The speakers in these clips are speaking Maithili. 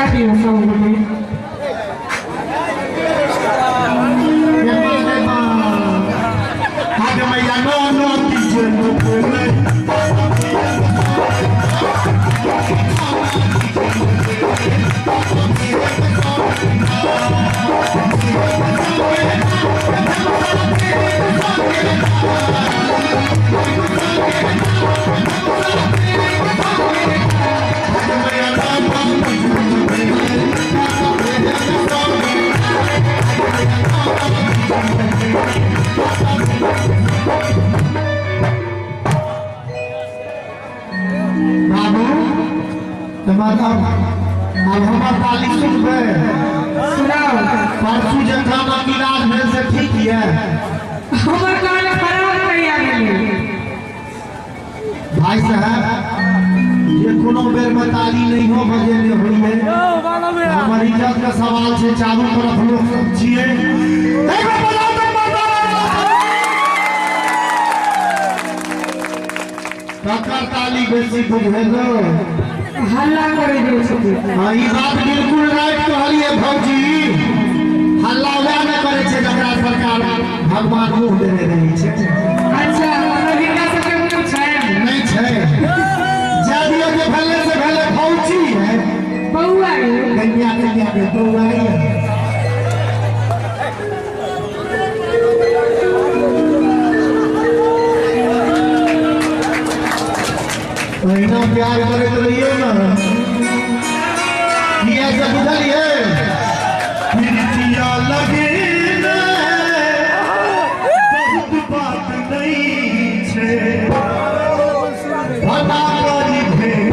बजा दियौ सब गोटे। आगे मैया नो नो कीजिए बाबू अब हमर ताली सुनबै। सुनाओ। परसू जे खाना इलाज भेल से ठीक ये? हमर कान खराब कहिया गेलै? भाई साहब जे कोनो बेर में ताली नहीं हो बजेने होइए, हमर इज्जत के सवाल छै, चारू तरफ लोग सब छियै। ककर ताली बेसी बुझेलो? हल्ला करे जे छथिन। हाँ, ई बात बिल्कुल राइट कहलिए भौजी। हल्ला वएह ने करे छै जकरा सरकार भगवान मुँह देने रहै छै। अच्छा, मतलब हिनका सबके मुँह छै? नहीं छै। जा दियौ जे भेलै से भेलै। भौजी है बौआ रे। कन्या कन्या के बौआ है। पहिना प्यार करैत रहिए ना, किया से बुझलिए? प्रीतिया लगे ने बहुत बात नहीं छै, बता करी भेल।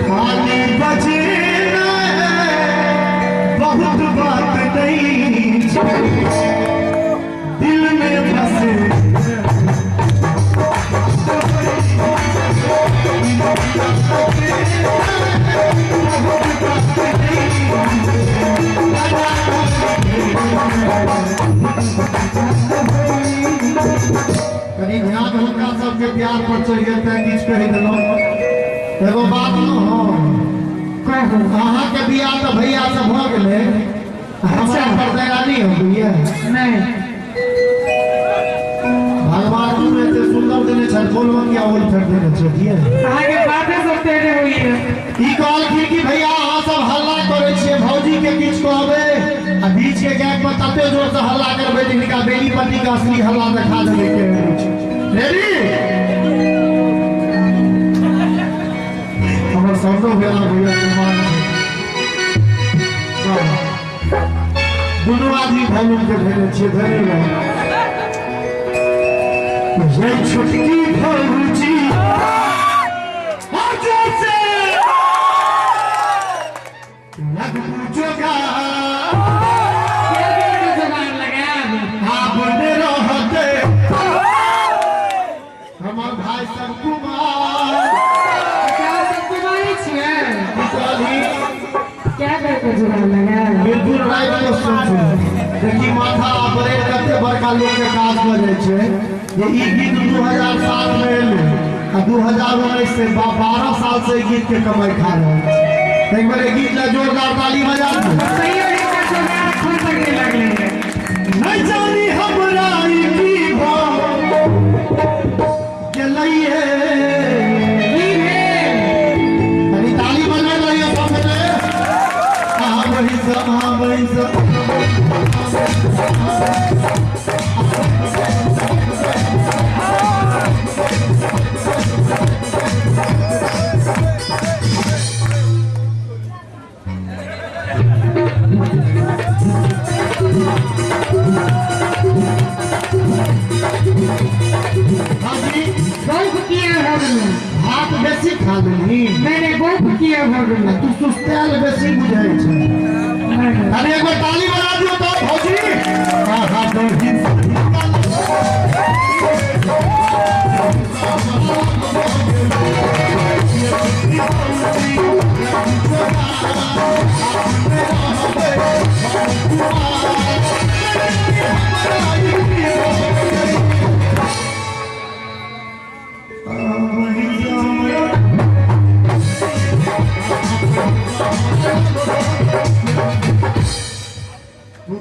खाली बजे बहुत बात नहीं छै, दिल में बसे। कनी ध्यान हुनका सबके प्यार पर चढ़ि गेल तैं किछु कहि देलहुँ। एगो बात न हो, कहू। अहाँके बियाह तऽ भैया से भऽ गेलै, हमरा पर दया नहि होइए? नहीं। भगवान मुँह एते सुन्दर देने छथि, बोलबो किया ओल फेर देने छथिए। अहाँके बाते सब टेढ़े होइए। ई कहलखिन कि भैया अहाँ सब हल्ला करै छियै, भौजी के किछु कहबै आ बीच के गैप पर तते जोर से हल्ला करबै जे हिनका बेनीपट्टी के असली हल्ला देखा देबै के छै। रेडी? हमर साउंडो भेला भैया कुमार छै। दुनू आदमी वॉल्यूम के भेले छियै, धरे रहो। ये छोटकी भौजी और जोर से लगू जोगार। क्या के जुगाड़ लगायब? आब ने रहते हमर भाई सब कुमार। क्या सब कुमारी छियै? की कहली? क्या करके जुगाड़ लगायब? बिल्कुल राइट क्वेश्चन छै। देखी माथा ब्रेन कते बड़का लोग के काज कऽ जाइ छै जे ई गीत 2007 में एलै आ 2019 से 12 साल से ई गीत के कमाई खा रहल छै। एक बार ई गीत ला जोरदार ताली बजा दू। तैयो हिनका जुगाड़ एखन तक नहि लगलै। नहीं जानी हमरा ई की भऽ गेलैये। की भेल? कनी ताली बजा रहिए सब गोटे। आबै से आबै से हाँ जी। बहुत किया भऽ गेलै? भाग भात बेसी खा लेलही। नहीं गोप किया भऽ गेलै। तू सुस्तायल बेसी बुझाइ छै। अरे एक बार ताली बजा दियो तो भौजी। आहा बहिन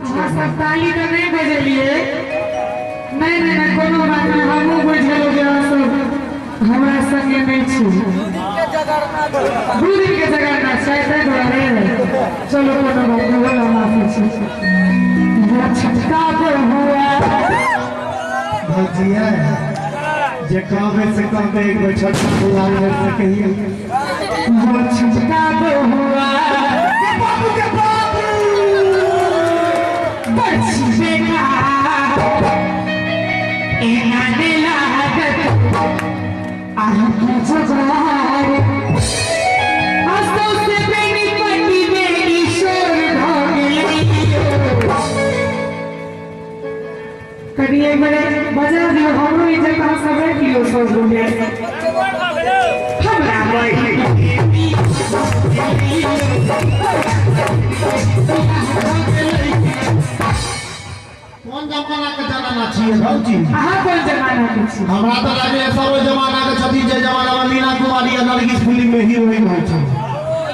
अहाँ सब ताली तऽ नहि बजेलियै। नहीं नहीं नहीं कोनो बात नहीं, हमहूँ बुझि गेलहुँ जे अहाँ सब हमरा संगे नहीं छी। 2 दिन के जगरना छै ताहि दुआरे। चलो कोनो बात नहीं, बोला माफी छी। छटका बहुआ भौजी है जे कहबै से कहबै, एक बेर छटका बौआ फेर से कहिए। वो छटका बहुआ बाबू के बाबू बची बेकार एना ने लागत अहाँके जुगाड़। सौंसे बेनीपट्टी मे ई शोर भऽ गेलै। कनि एक बेर बजा दियौ, हमरो इज्जत अहाँ सब राखि लियौ सब गोटे। हमरा कोन जमाना के जमाना छियै भौजी? अहाँ कोन जमाना के छी? हमरा तऽ लागैए सब ओहि जमाना के छथिन जे जमाना में मीना कुमारी आ नरगिस फिल्म में हीरोइन होइ छै।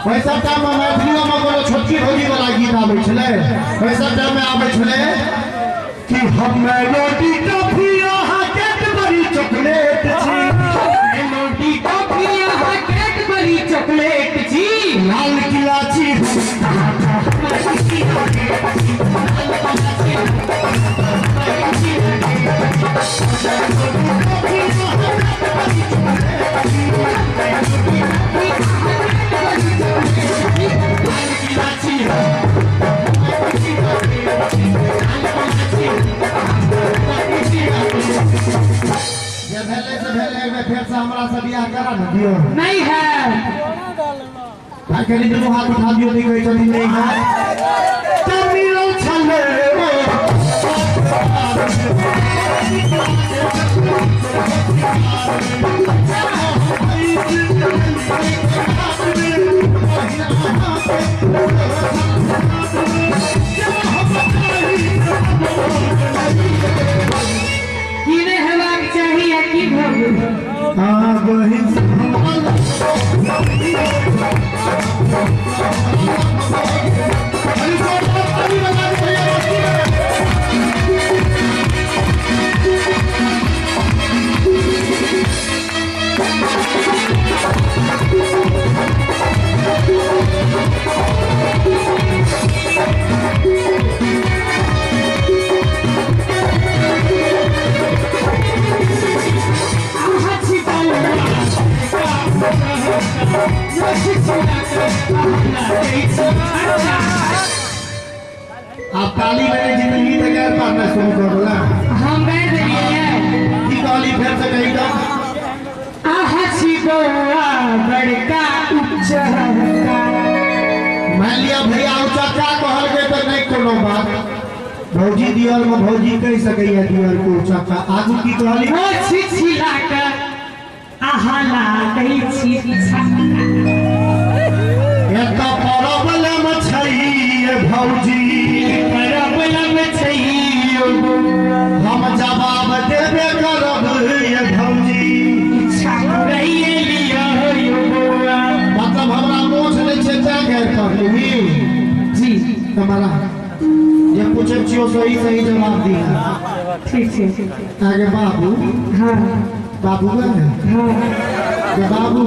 ओहि सब टाइम में मैथिलियो में कोनो छोटकी भौजी वाला गीत आबै छलै। ओहि सब टाइम में आबै छलै कि हम रोटी टॉफी अहाँ कैडबरी चॉकलेट छी। रोटी टॉफी अहाँ कैडबरी चॉकलेट छी। लाल किला छी। जे भेलै से भेलै, एक बेर फेर से हमरा से बियाह करा ने दियौ। नहीं है भाई कनि दुनू हाथ उठा दियौ, नहि कहै छथिन नहीं है। तऽ मिलल छलै की नहि हेबाक चाही आ की भऽ गेल? आ बहिन अहाँ छी आप ताली मैंने जिंदगी तक गैर पाना शुरू कर दिला। हम गाय देलियै। की कहली फेर से कही तो? अहाँ छी बौआ बड़का उचक्का। मान लिया भैया उचक्का कहल के तो नहीं कोनो बात। भौजी दियल में भौजी कह सकैया दियल को उचक्का। आगू की कहली? ओ छी छिला के अहाँ लागै छी छक्का। एतऽ प्रॉब्लम छै भौजी, प्रॉब्लम छै। हम जवाब देबे करब ये भौजी। छाकुरैये लिअ यौ बौआ। मतलब हमरा मोछ नहि छै तैं गैर पढ़ली जी। तुम्हारा जे पूछै छियौ सही सही जवाब दिहा। ठीक छै। आगे बाबू। हाँ बाबू बा ने? हाँ जे बाबू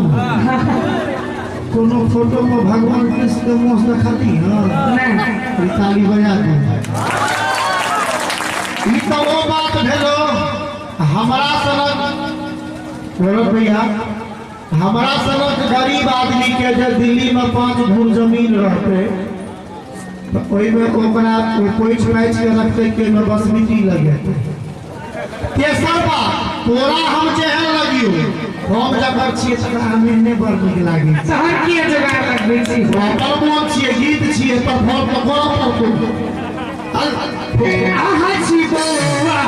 कोनो फोटो में भगवान कृष्ण के मुँह देखा दी? हाँ नहीं। ताली बजा दे। ई तो वो बात भेलो हमरा सनक बोलो भैया, हमरा सनक गरीब आदमी के जे दिल्ली में 5 धूर जमीन रहते तो ओहिमे ओकरा पोछि पाछि के रखते कि ओहिमे बसमिट्टी लगेतै। तेसर बात तोरा हम जेहन लगियो हम जकर छियै तकरा हम एहने बड़ नीक लागै छै। तहन किया जोगाड़ लगबै छी? अपन मोन छियै गीत छियै परफॉर्म तऽ करऽ पड़तौ। अहाँ छी बौआ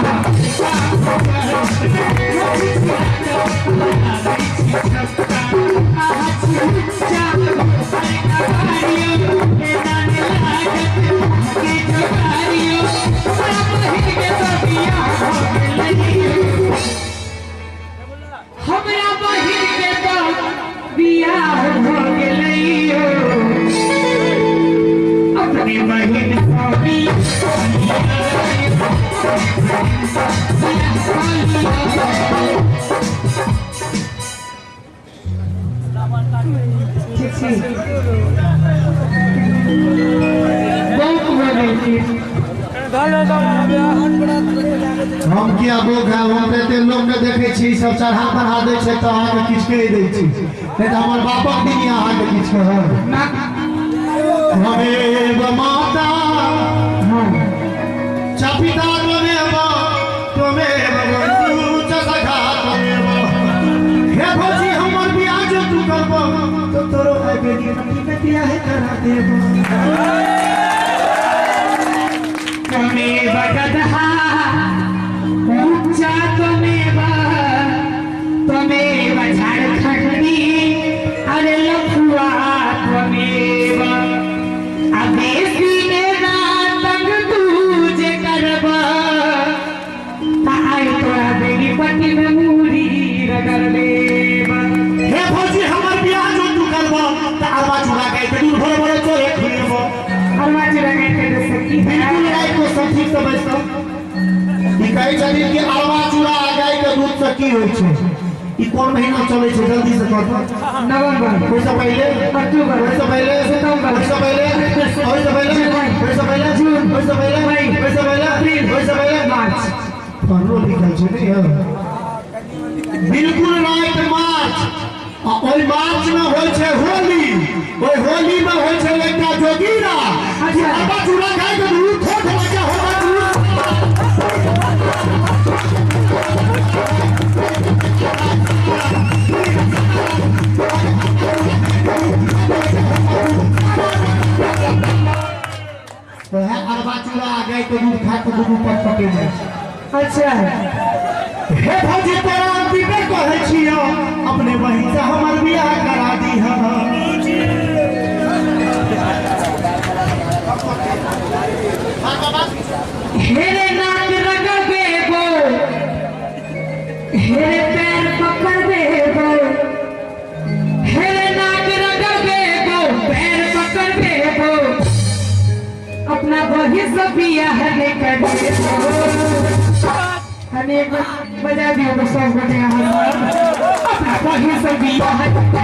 हमरा बहिन के तो बियाह भ गेलै अपने बहिन ठीक छी बहुत भऽ गेल छी। हम किया बोक है हम तऽ एते लोकके देखै छी सब चढ़ा बढ़ा दै छै तऽ अहाँके किछु कहि दै छी नहि तऽ हमर बापक दिन अहाँके किछु कहब। त्वमेव माता च पिता त्वमेव त्वमेव बन्धु च सखा त्वमेव। हे भौजी हमर बियाह जो तू करब तो तोरो आइ बेटी के बियाह करा देब। त्वमेव गदहा ऊंचा त्वमेव त्वमेव झारखंडी अरे लफुआ त्वमेव अबेसी में ना तंग तू जे करब आइ तोरा बेनीपट्टी में मूड़ी रगड़ लेब। हे भौजी हमर बियाह जो तू करब तऽ अरबा चूड़ा गाय के दूध भरे भरे तोरे खुएब। अरबा चूड़ा गाय के दूध से की बिल्कुल राय को सब ठीक से बैसब। ई कहै छथिन कि अरबा चूड़ा गाय के दूध से की होइ छै। ई कोन महीना चलै छै जल्दी से कह दो। नवंबर। ओहिसँ पहिले अक्टूबर। ओहिसँ पहिले सितंबर। ओहिसँ पहिले ओहिसँ पहिले ओहिसँ पहिले जून। ओहिसँ पहिले मई। ओहिसँ पहिले अप्रैल। ओहिसँ पहिले मार्च। पढ़लो लिखल छै नहि यौ। बिल्कुल राइट मार्च। आ ओहि मार्च में होइ छै होली। ओहि होली में होइ छै एकटा जोगीरा। अच्छा। अरबा चूड़ा गाय के दूध ठोठ बच्चा होगा दूध। वएह अरबा चूड़ा गाय के दूध खा के दुनू पट पटे जाइ छै। अच्छा। हे भौजी तोरा अंतिमे कहै छियौ अपने बहिन से हमर बियाह करा दीह। हेरे नाक रगड़ देबो हेरे पैर पकड़ देबो हेरे नाक रगड़ देबो पैर पकड़ देबो अपना बहिन से बियाह नहीं कर देबो। हमें एक बार बजा दियो तो सब गोटे अपना बहिन से बियाह नहीं।